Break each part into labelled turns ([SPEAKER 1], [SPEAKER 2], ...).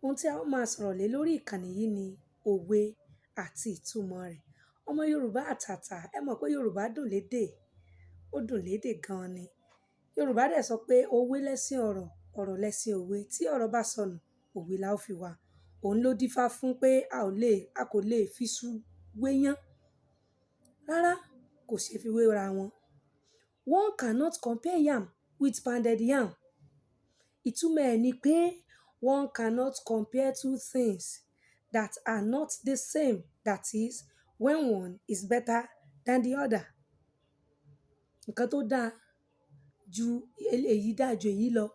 [SPEAKER 1] Ohun tí a ó máa sọ̀rọ̀ lé lórí ìkànnì yìí ni òwe àti ìtumọ̀ rẹ̀. Ọmọ Yorùbá àtàtà, ẹ mọ̀ pé Yorùbá dùn lédè, ó dùn lédè gan ni. Yorùbá dẹ̀ sọ pé òwe lẹ́ṣin ọ̀rọ̀, ọ̀rọ̀ lẹ́ṣin òwe. Tí ọ̀rọ̀ bá sọnù, òwe la ó fi wá. Òun ló dífá fún pé a kò lè fi iṣu wéyán. Rárá, kò ṣe fi wéra wọn. One cannot compare yam with pounded yam. Ìtumọ̀ ẹ̀ ni pé one cannot compare two things that are not the same. That is, when one is better than the other. Nǹkan tó dáa ju èyí dáa ju èyí lọ,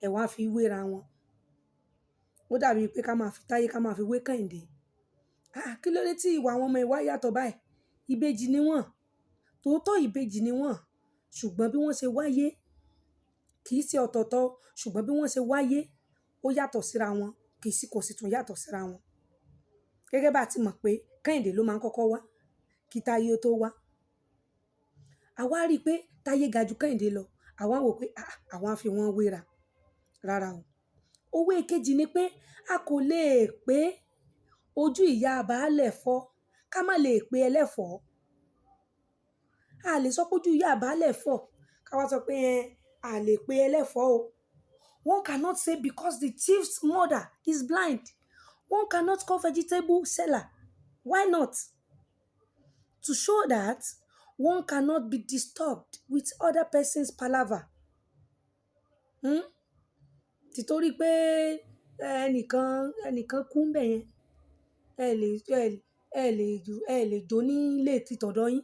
[SPEAKER 1] ẹ wá fi wéra wọn. Ó dàbí pé ká máa fi Táyé ká máa fi wé Kẹ́hìndé. Ah, kí ló dé tí ìwà àwọn ọmọ yìí wá yàtọ̀ báyìí? Ìbejì ni wọ́n. Tòótọ́ ìbejì ni wọ́n. Ṣùgbọ́n bí wọ́n ṣe wáyé kì í ṣe ọ̀tọ̀ọ̀tọ̀. Ṣùgbọ́n bí wọ́n ṣe wáyé ó yàtọ̀ síra wọn, kì í sì kò sì tún yàtọ̀ síra wọn. Gẹ́gẹ́ bá ti mọ̀ pé Kẹ́hìndé ló máa ń kọ́kọ́ wá kí Táyé ó tó wá. A wá rí pé Táyé ga ju Kẹ́hìndé lọ. A wá wò pé àá, àwa fi wọ́n wéra. Rárá o. Òwe kejì ni pé a kò lè pé ojú ìyá baálẹ̀ fọ́ ká má lè pe ẹlẹ́fọ̀ọ́. A lè sọ pé ojú ìyá baálẹ̀ fọ́ ká wá sọ pé ẹ, a lè pe ẹlẹ́fọ̀ọ́ o. One cannot say because the chief's mother is blind. One cannot call vegetable seller. Why not? To show that one cannot be disturbed with other person's palaver. Hmm? Títorí pé ẹnìkan kú ńbẹ̀ yẹn, ẹ lè jó ní ilé tí tọ̀dọ̀ yín.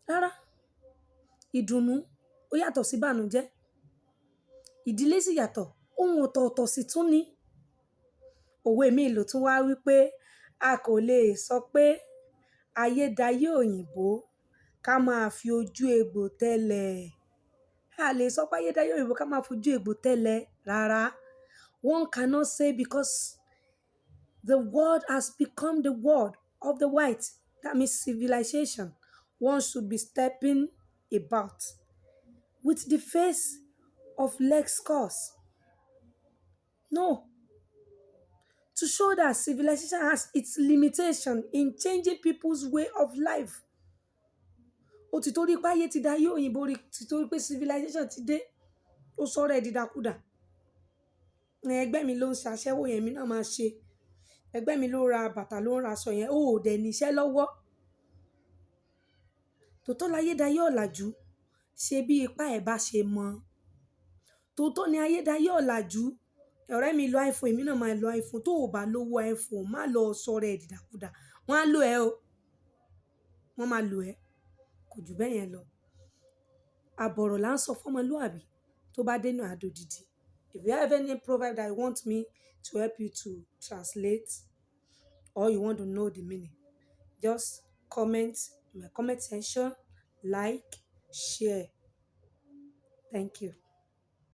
[SPEAKER 1] Rárá. Ìdùnnú ó yàtọ̀ sí ìbànújẹ́. Ìdílé sì yàtọ̀, ohun ọ̀tọ̀ọ̀tọ̀ sì tún ní. Òwe mi ló tún wá wípé a kò lè sọ pé ayé dayé òyìnbó ká máa fi ojú egbò tẹ́lẹ̀. A lè sọ pé ayé dayé òyìnbó ká máa fi ojú egbò tẹ́lẹ̀. Rárá. One cannot say because the world has become the world of the white. That means civilization. One should be stepping about with the face of legs course. No. To show that civilization has its limitation in changing people's way of life. Ó ti torí pé ayé ti dayé òyìnbó rí, ti torí pé civilization ti dé, ó sọ̀rọ̀ ẹ̀ dídákudà. Ẹgbẹ́ mi ló ń ṣe aṣẹ́wó yẹn, èmi náà máa ṣe. Ẹgbẹ́ mi ló ra bàtà ló ń ra aṣọ yẹn, ó ò dẹ̀ ní iṣẹ́ lọ́wọ́. Tòótọ́ láyé dayé ọ̀làjú, ṣe bí ipá ẹ̀ bá ṣe mọ̀. Tòótọ́ ni ayé dayé ọ̀làjú. Ọ̀rẹ́ mi lo iPhone, èmi náà máa lo iPhone. Tó ò bá lówó iPhone, má lọ sọ̀rọ̀ ẹ̀ dídákudà. Wọ́n á lò ẹ o. Wọ́n máa lò ẹ. Kò ju bẹ́ẹ̀ yẹn lọ. Àbọ̀rọ̀ là ń sọ fún ọmọlúàbí tó bá dénú á dodidi. If you have any proverb that you want me to help you to translate or you want to know the meaning, just comment in my comment section, like, share. Thank you.